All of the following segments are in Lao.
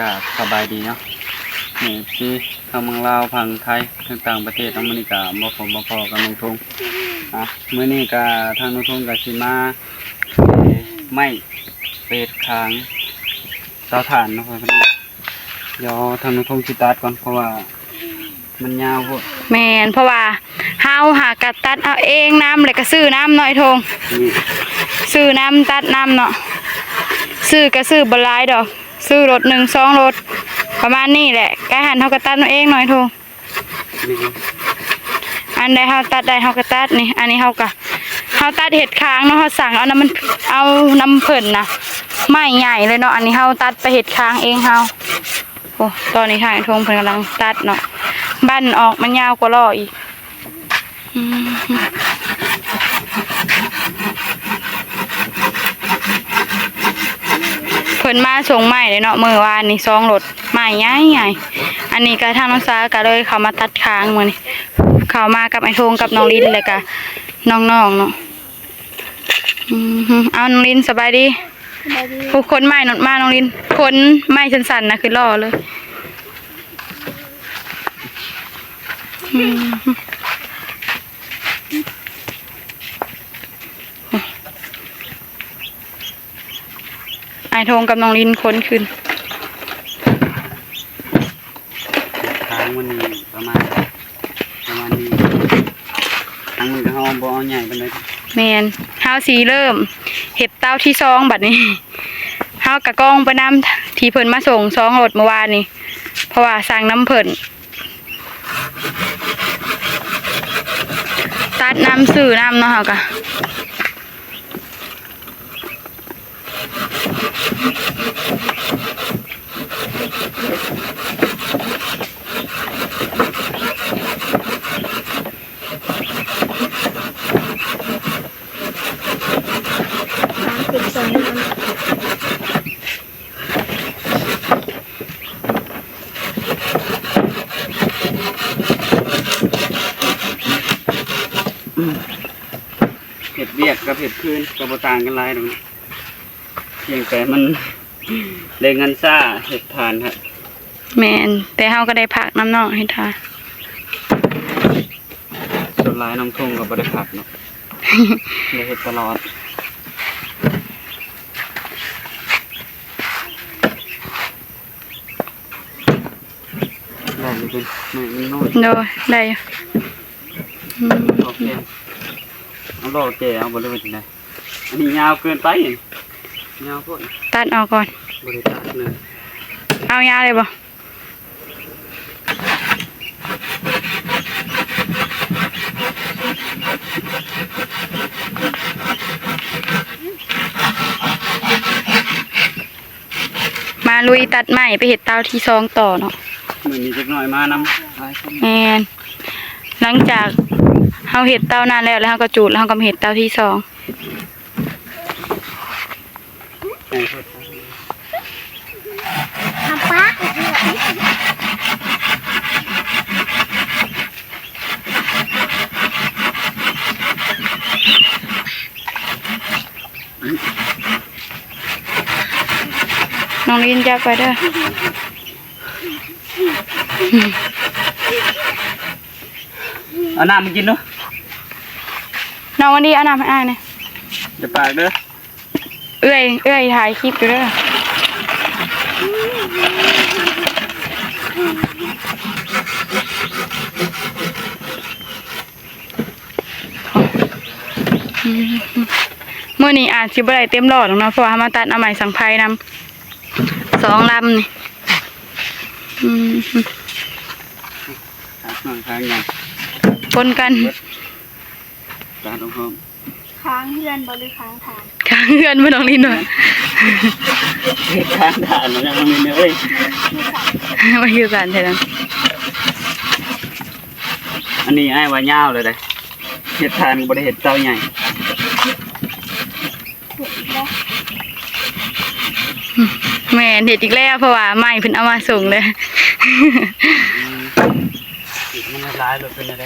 ກະສະບາຍດີເນາະ ເອັຟຊີ ທັງເມືອງລາວ ຝັ່ງໄທ ທັງຕ່າງປະເທດເນາະ. ມື້ນີ້ກະມາພົບມາພໍ້ກັບນ້ອງທົງ ອ່າ ມື້ນີ້ກະທາງນ້ອງທົງກະຊິມາ ເອີ ໄມ້ໄປເຮັດຄາງເຕົາຖ່ານເນາະ ພໍ່ແມ່ພີ່ນ້ອງ. ດຽວທາງນ້ອງທົງຊິຕັດກ່ອນ ເພາະວ່າມັນຍາວໂພດ. ແມ່ນ ເພາະວ່າເຮົາຫາກະຕັດເອົາເອງນຳ ແລ້ວກະຊື້ນຳເນາະ ອ້າຍທົງ ຊື້ນຳ ຕັດນຳເນາະ. ຊື້ກະຊື້ບໍ່ຫຼາຍດອກ ຊື້ລົດໜຶ່ງສອງລົດ ປະມານນີ້ແຫຼະ. ກາຍຫັ້ນເຮົາກະຕັດເອົາເອງເນາະ ອ້າຍທົງ. ອັນໃດເຮົາຕັດໄດ້ເຮົາກະຕັດນີ້. ອັນນີ້ເຮົາກະ ເຮົາຕັດເຮັດຄາງເນາະ ເຮົາສັ່ງເອົານຳ ເອົານຳເພິ່ນນະ ໄມ້ໃຫຍ່ເລີຍເນາະ. ອັນນີ້ເຮົາຕັດໄປເຮັດຄາງເອງເຮົາ. ໂອ້ ຕອນນີ້ທາງອ້າຍທົງເພິ່ນກຳລັງຕັດເນາະ ບັ້ນອອກ ມັນຍາວກວ່າລໍ້ອີກ. ອືມ ເພິ່ນມາສົ່ງໄມ້ເດ້ເນາະ ມື້ວານນີ້ສອງລົດ ໄມ້ໃຫຍ່ໆ. ອັນນີ້ກະທາງນ້ອງສາກະເລີຍເຂົ້າມາຕັດຄາງມື້ນີ້ ເຂົ້າມາກັບອ້າຍທົງກັບນ້ອງລິນ ແລ້ວກະນ້ອງໆເນາະ. ອືມ ເອົາ ນ້ອງລິນ ສະບາຍດີ. ສະບາຍດີ. ຜູ້ຂົນໄມ້ໜົດມາ ນ້ອງລິນ ຂົນໄມ້ສັ້ນໆນະ ຄືຫຼໍ່ເລີຍ. ອືມ ອ້າຍທົງກັບນ້ອງລິນຂົນຂຶ້ນ. ທາງມັນນີ້ປະມານ ປະມານນີ້ ທາງມັນກະເຮົາບໍ່ເອົາໃຫຍ່ປານໃດ. ແມ່ນ ເຮົາຊິເລີ່ມເຮັດເຕົາທີສອງບາດນີ້. ເຮົາກະກອງໄປນຳທີ່ເພິ່ນມາສົ່ງສອງລົດມື້ວານນີ້ ເພາະວ່າສັ່ງນຳເພິ່ນ ຕັດນຳ ຊື້ນຳເນາະ ເຮົາກະ ເຮັດວຽກກັບເຮັດຄືນກະບໍ່ຕ່າງກັນຫຼາຍດອກ ພຽງແຕ່ມັນໄດ້ເງິນຊ້າ ເຮັດທານຫັ້ນ. ແມ່ນ ແຕ່ເຮົາກະໄດ້ພັກນຳເນາະ ເຮັດທານ. ສ່ວນຫຼາຍນ້ອງທົງກະບໍ່ໄດ້ພັກເນາະ ໄດ້ເຮັດຕະຫຼອດ. ໄດ້ຢູ່ເດ້ ໄມ້ມັນນ້ອຍ. ໂດຍ ໄດ້ຢູ່. ອືມ ເອົາແກະ ເອົາຫຼໍ່ແກະເອົາບໍ່ ຫຼືວ່າຈັ່ງໃດ? ອັນນີ້ຍາວເກີນໄປ ຍາວໂພດ. ຕັດອອກກ່ອນ ບໍ່ໄດ້ຕັດເລີຍ. ເອົາຍາວເລີຍບໍ່? ມາລຸຍຕັດໄມ້ໄປເຮັດເຕົາທີສອງຕໍ່ເນາະ. ມື້ນີ້ຈັກໜ້ອຍມານຳຫຼາຍຄົນ. ແມ່ນ ຫຼັງຈາກເຮົາເຮັດເຕົານັ້ນແລ້ວ ແລ້ວເຮົາກະຈູດ ແລ້ວເຮົາກະມາເຮັດເຕົາທີສອງ. ນ້ອງລິນຈັບໄວ້ເດີ. ເອົານ້ຳມາກິນດູ. ນ້ອງວັນດີ ເອົານ້ຳໃຫ້ອ້າຍແດ່. ຢ່າປາກເດີ. ເອື້ອຍ ເອື້ອຍຖ່າຍຄລິບຢູ່ເດີ. ມື້ນີ້ອາດຊິບໍ່ໄດ້ເຕັມຫຼໍ່ດອກເນາະ ເພາະວ່າເຮົາມາຕັດເອົາໄມ້ສັງໄພນຳ ສອງລຳນີ້. ອືມ ປົນກັນ. ຕາດອກພ້ອມ. ຄ້າງເຮືອນບໍ່ ຫຼືຄ້າງຖານ? ຄ້າງເຮືອນບໍ່ ນ້ອງລິນວ່າ. ຄ້າງຖານນະ ນ້ອງລິນເອີຍ. ມັນຄືກັນແທ້ນະ. ອັນນີ້ອ້າຍວ່າຍາວເລີຍເດ້. ເຮັດຖານບໍ່ໄດ້ເຮັດເຕົາໃຫຍ່. ແມ່ນ ເຮັດອີກແລ້ວ ເພາະວ່າໄມ້ເພິ່ນເອົາມາສົ່ງເດ້. ມັນຫຼາຍໂລດ ເປັນແນວໃດ?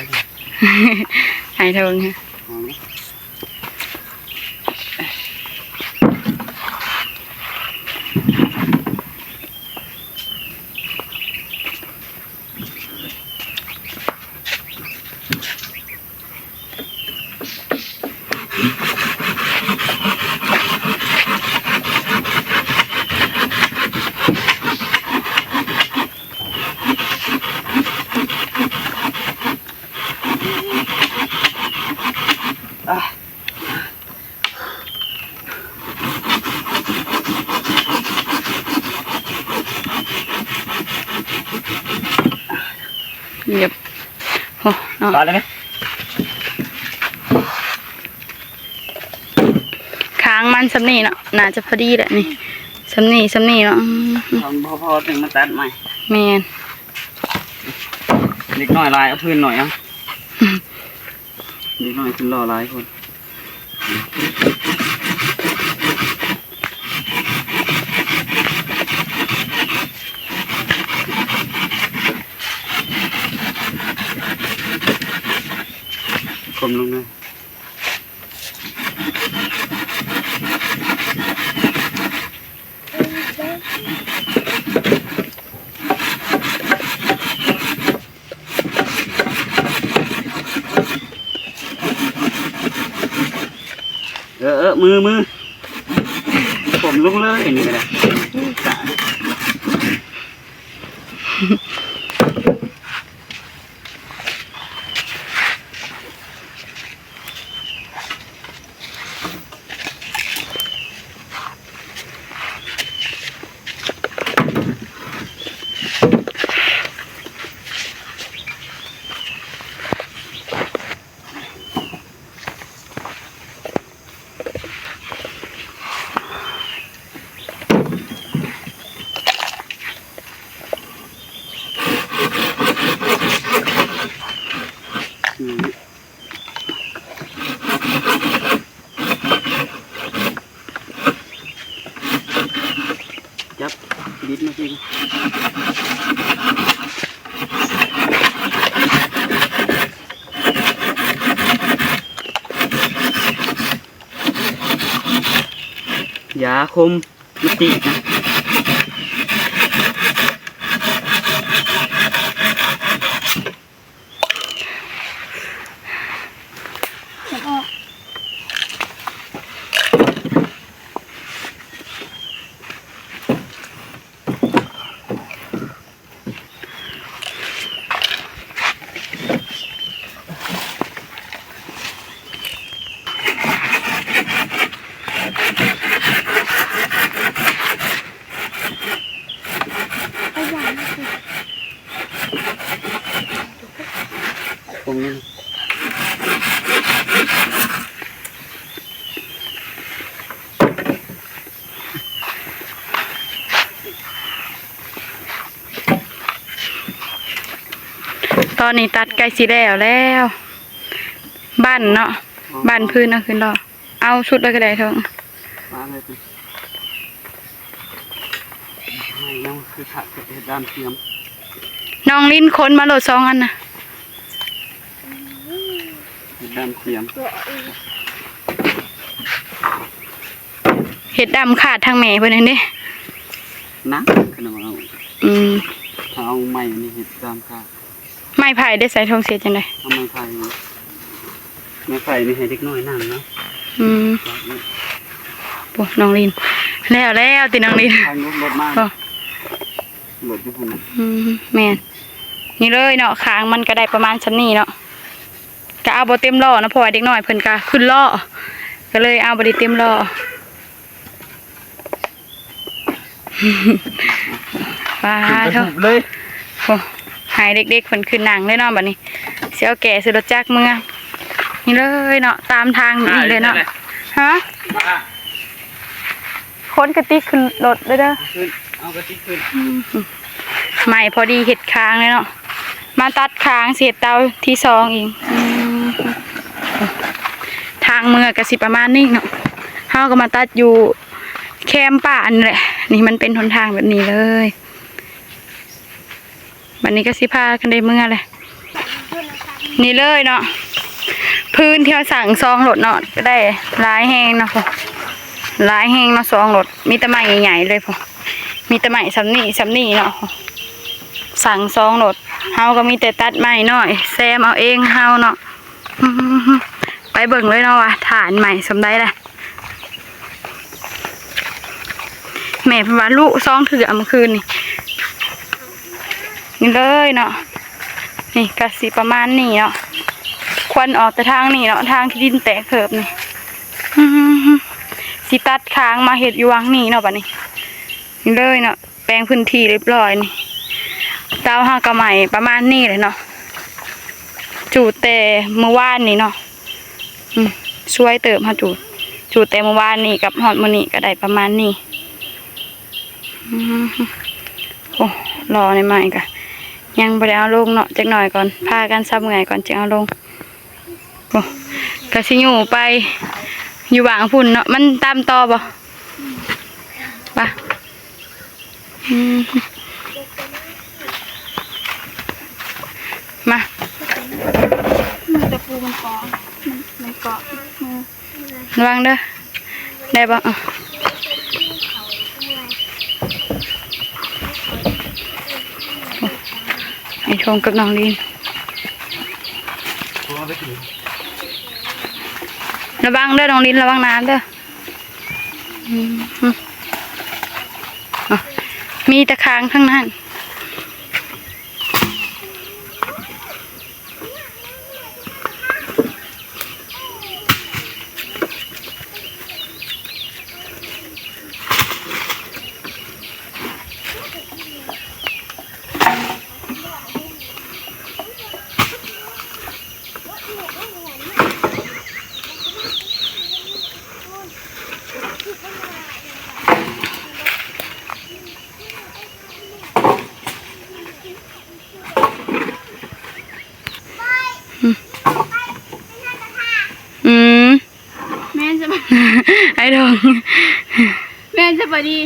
ຫາຍທອງ. ອືມ. ເຫຍບ ໂອ້ ເນາະ ປາດແລ້ວນີ້ ຄາງມັນສ່ຳນີ້ເນາະ ໜ້າຈະພໍດີແຫຼະນີ້ ສ່ຳນີ້ ສ່ຳນີ້ເນາະ ອືມ ເອົາບໍ່ພໍຈຶ່ງມາຕັດໃໝ່ ແມ່ນ ເດັກນ້ອຍຫຼາຍ ເອົາພື້ນໜ້ອຍເອົາ ເດັກນ້ອຍຂຶ້ນລໍຫຼາຍຄົນ ກົ້ມລົງເດີ. ເອີ ເອີ ມື ມື ກົ້ມລົງເລີຍ ອັນນີ້ກໍໄດ້ ຕາຍ. ຈັບ ບິດມາຊິ ຢ່າຄົມ ມັນຕິດນະ. ຕອນນີ້ຕັດໃກ້ຊິແລ້ວແລ້ວ ບັ້ນເນາະ ບັ້ນພື້ນເອົາຂຶ້ນດອກ. ເອົາສຸດເລີຍກໍໄດ້ເຖິງ ມາເລີຍຕິ ໄມ້ຍັງຄືຄັກ ເຮັດດ້າມສຽມ. ນ້ອງລິນ ຂົນມາໂລດສອງອັນນະ ເຮັດດ້າມສຽມ ເຮັດດ້າມຂາດທາງແມ່ເພິ່ນຫັ້ນເດ້ ນະ ຂະໜາດວ່າເອົາ ອືມ ຖ້າເອົາໄມ້ນີ້ເຮັດດ້າມຂາດ. ໄມ້ໄຜ່ໄດ້ໃສ່ຖົງເສດຈັ່ງໃດ? ເອົາໄມ້ໄຜ່ ໄມ້ໄຜ່ນີ້ໃຫ້ເດັກນ້ອຍນັ່ງເນາະ ອືມ ໂອ້ ນ້ອງລິນ ແລ້ວ ແລ້ວຕິນ້ອງລິນ ທາງລົດ ລົດມາ ໂອ້ ລົດຢູ່ພຸ້ນນະ ອືມ ແມ່ນ ນີ້ເລີຍເນາະ ຄາງມັນກໍໄດ້ປະມານສ່ຳນີ້ເນາະ ກໍເອົາບໍ່ເຕັມລໍ້ເນາະ ເພາະວ່າເດັກນ້ອຍເພິ່ນກໍຂຶ້ນລໍ້ ກໍເລີຍເອົາບໍ່ໄດ້ເຕັມລໍ້. ປາໂທ ຂຶ້ນໄປຮູບເລີຍ ໂອ້ ໃຫ້ເດັກໆເພິ່ນຂຶ້ນນັ່ງເລີຍເນາະ ບັດນີ້ຊິເອົາແກ່ໃສ່ລົດຈັກເມືອ ນີ້ເລີຍເນາະ ຕາມທາງນີ້ເລີຍເນາະ ຮະ ຂົນກະຕິກຂຶ້ນລົດເດີ ຂຶ້ນ ເອົາກະຕິກຂຶ້ນ ອືມ ໄມ້ພໍດີເຮັດຄາງເລີຍເນາະ. ມາຕັດຄາງເສດເຕົາທີສອງອີກ ອືມ ທາງເມືອກະຊິປະມານນີ້ເນາະ ເຮົາກໍມາຕັດຢູ່ແຄມປ່າອັນນີ້ແຫຼະ ນີ້ມັນເປັນຫົນທາງແບບນີ້ເລີຍ ບັດນີ້ກໍຊິພາກັນໄດ້ເມືອແຫຼະ ນີ້ເລີຍເນາະ ພື້ນທີ່ເຮົາສ້າງສອງລົດເນາະ ກໍໄດ້ຫຼາຍແຮງເນາະ ຫຼາຍແຮງເນາະ ສອງລົດ ມີແຕ່ໄມ້ໃຫຍ່ໆເລີຍ ມີແຕ່ໄມ້ສ່ຳນີ້ສ່ຳນີ້ເນາະ ສັ່ງສອງໂລດ ເຮົາກໍມີແຕ່ຕັດໄມ້ນ້ອຍແຊມເອົາເອງເຮົາເນາະ. ອືມ ໄປເບິ່ງເລີຍເນາະວ່າຖານໄມ້ສ່ຳໃດລະ. ແມ່ເພິ່ນວ່າລຸສອງເທື່ອມື້ຄືນນີ້. ນີ້ເລີຍເນາະ ນີ້ກະຊິປະມານນີ້ເນາະ ຄວັນອອກແຕ່ທາງນີ້ເນາະ ທາງທີ່ດິນແຕກເພີ່ມນີ້. ອືມ ຊິຕັດຄາງມາເຮັດຢູ່ຫວ່າງນີ້ເນາະ ບາດນີ້. ນີ້ເລີຍເນາະ ແບ່ງພື້ນທີ່ຮຽບຮ້ອຍນີ້. ເຕົາເຮົາກໍໄໝ້ປະມານນີ້ແຫຼະເນາະ ຈູດແຕ່ມື້ວານນີ້ເນາະ. ອືມ ຊ່ວຍເຕີບ ເຮົາຈູດ ຈູດແຕ່ມື້ວານນີ້ກັບຮອດມື້ນີ້ກໍໄດ້ປະມານນີ້. ອືມ ໂອ້ ລໍ້ໃນໄມ້ກໍຍັງບໍ່ໄດ້ເອົາລົງເນາະ ຈັກໜ້ອຍກ່ອນ ພາກັນຊະເມື່ອຍກ່ອນຈຶ່ງເອົາລົງ. ໂອ້ ກະຊິຍູ້ໄປຢູ່ຫວ່າງພຸ້ນເນາະ ມັນຕາມຕໍ່ບໍ່? ປະ ອືມ ມາ ມືຕະປູມັນເກາະ ມັນ ມັນເກາະມື ລະວັງເດີ ໄດ້ບໍ່? ເອີ ໄອ້ທົງກັບນ້ອງລີນ ລະວັງເດີນ້ອງລີນ ລະວັງນ້ຳເດີ. ອືມ ອະ ມີແຕ່ຄ້າງທັງນັ້ນ. ອືມ ອືມ ແມ່ນສະບາຍ ໄອ້ດອງ ແມ່ນສະບາຍດີ.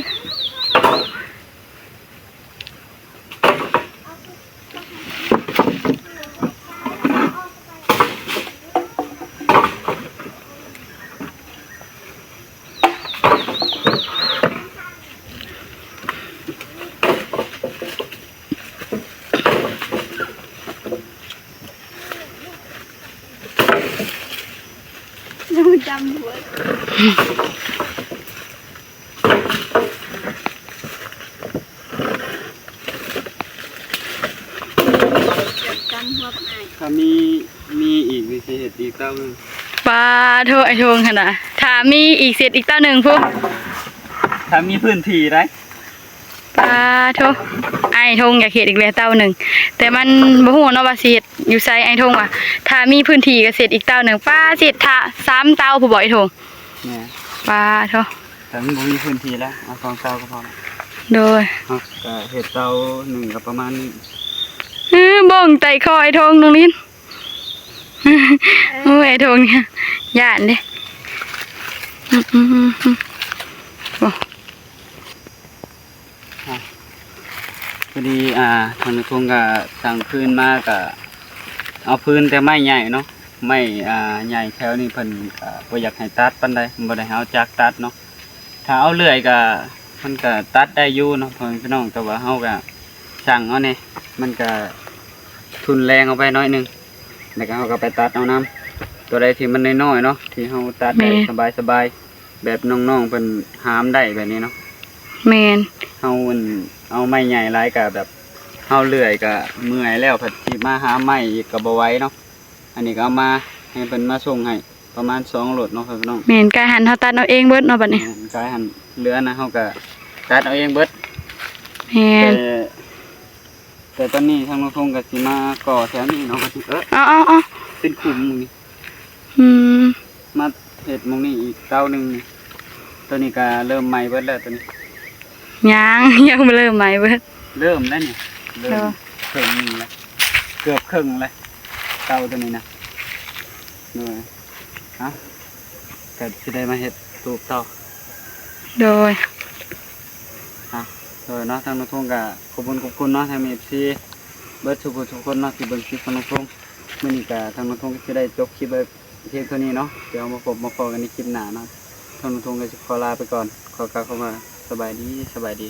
ຍັງຈຳບໍ່ໄດ້ ຈຳຫົວບັກອ້າຍ ຖ້າມີ ມີອີກນີ້ຊິເຮັດອີກເຕົ້າໜຶ່ງ. ປາໂທ ໄອ້ທົງຫັ້ນນະ ຖ້າມີອີກຊິເຮັດອີກເຕົ້າໜຶ່ງພຸ້ນ ຖ້າມີພື້ນທີ່ໄດ໋. ປາໂທ ອ້າຍທົງຢາກເຮັດອີກແລ້ວເຕົ້າໜຶ່ງ ແຕ່ມັນບໍ່ຮູ້ເນາະວ່າຊິເຮັດຢູ່ໃສ. ອ້າຍທົງວ່າຖ້າມີພື້ນທີ່ກໍຊິເຮັດອີກເຕົ້າໜຶ່ງ. ປາ ຊິເຮັດຖ້າສາມເຕົ້າພຸ້ນບໍ່ອ້າຍທົງ? ແມ່ນ. ປາໂທ ຖ້າມັນບໍ່ມີພື້ນທີ່ແລ້ວ ເອົາສອງເຕົ້າກໍພໍແລ້ວ. ໂດຍ ເຮົາກໍເຮັດເຕົ້າໜຶ່ງກໍປະມານນີ້. ເອີ ເບິ່ງໄຕຄໍອ້າຍທົງນ້ອງລິນ. ໂອ້ຍ ອ້າຍທົງຢ້ານເດ້. ອືມ ອືມ ອືມ ອືມ ໂອ້ ພໍດີ ອ່າ ທາງນ້ອງທົງກໍສັ່ງຟືນມາ ກໍເອົາຟືນແຕ່ໄມ້ໃຫຍ່ເນາະ ໄມ້ ອ່າ ໃຫຍ່ແຖວນີ້ເພິ່ນກໍບໍ່ຢາກໃຫ້ຕັດປານໃດ ບໍ່ໄດ້ເອົາຈັກຕັດເນາະ. ຖ້າເອົາເລື່ອຍກໍ ມັນກໍຕັດໄດ້ຢູ່ເນາະ ພໍ່ແມ່ພີ່ນ້ອງ ແຕ່ວ່າເຮົາກໍສັ່ງເອົາແດ່ ມັນກໍທຶນແຮງເຮົາໄປໜ້ອຍໜຶ່ງ ແລ້ວກໍເຮົາກໍໄປຕັດເອົານຳ ຕົວໃດທີ່ມັນນ້ອຍໆເນາະ ທີ່ເຮົາຕັດໄດ້ ແມ່ນ ສະບາຍໆ ແບບນ້ອງໆເພິ່ນຫາມໄດ້ແບບນີ້ເນາະ. ແມ່ນ. ເຮົາ ອັນ ເອົາໄມ້ໃຫຍ່ຫຼາຍກໍແບບເຮົາເລື່ອຍກໍເມື່ອຍແລ້ວ ພັດຊິມາຫາໄມ້ອີກກໍບໍ່ໄຫວເນາະ. ອັນນີ້ກໍເອົາມາໃຫ້ເພິ່ນມາສົ່ງໃຫ້ ປະມານສອງລົດເນາະ ພໍ່ແມ່ພີ່ນ້ອງ. ແມ່ນ ກາຍຫັ້ນເຮົາຕັດເອົາເອງເບິດເນາະບັດນີ້. ແມ່ນ ກາຍຫັ້ນເຫຼືອນະ ເຮົາກໍຕັດເອົາເອງເບິດ. ແມ່ນ. ແຕ່ ແຕ່ຕອນນີ້ທາງນ້ອງທົງກໍຊິມາກໍ່ແຖວນີ້ເນາະ ເອີ ເອົາໆໆ ເປັນຂຸມນີ້. ອືມ ມາເຮັດໝ່ອງນີ້ອີກເຕົ້າໜຶ່ງ. ຕົວນີ້ກໍເລີ່ມໃໝ່ເບິດແລ້ວ ຕົວນີ້. ຍັງ ຍັງບໍ່ເລີ່ມໃໝ່ເບິດ. ເລີ່ມແລ້ວນີ້ ເລີ່ມ ເລີ່ມເຄິ່ງໜຶ່ງແລ້ວ ເກືອບເຄິ່ງແລ້ວ ເຕົ້າຕົວນີ້ນະ. ໂດຍ ເອົ້າ ກໍຊິໄດ້ມາເຮັດຕູບຕໍ່. ໂດຍ ເອົ້າ ໂດຍເນາະ ທາງນ້ອງທົງກໍຂອບຄຸນ ຂອບຄຸນເນາະ ທາງເອັຟຊີເບິດທຸກຜູ້ທຸກຄົນເນາະ ທີ່ເບິ່ງຄລິບຂອງນ້ອງທົງ. ມື້ນີ້ກໍທາງນ້ອງທົງກໍຊິໄດ້ຈົບຄລິບໄວ້ພຽງເທົ່ານີ້ເນາະ ດຽວເຮົາມາພົບມາພໍ້ກັນໃນຄລິບໜ້າເນາະ. ທາງນ້ອງທົງກໍຊິຂໍລາໄປກ່ອນ ຂໍກ່າວຄຳວ່າສະບາຍດີ ສະບາຍດີ.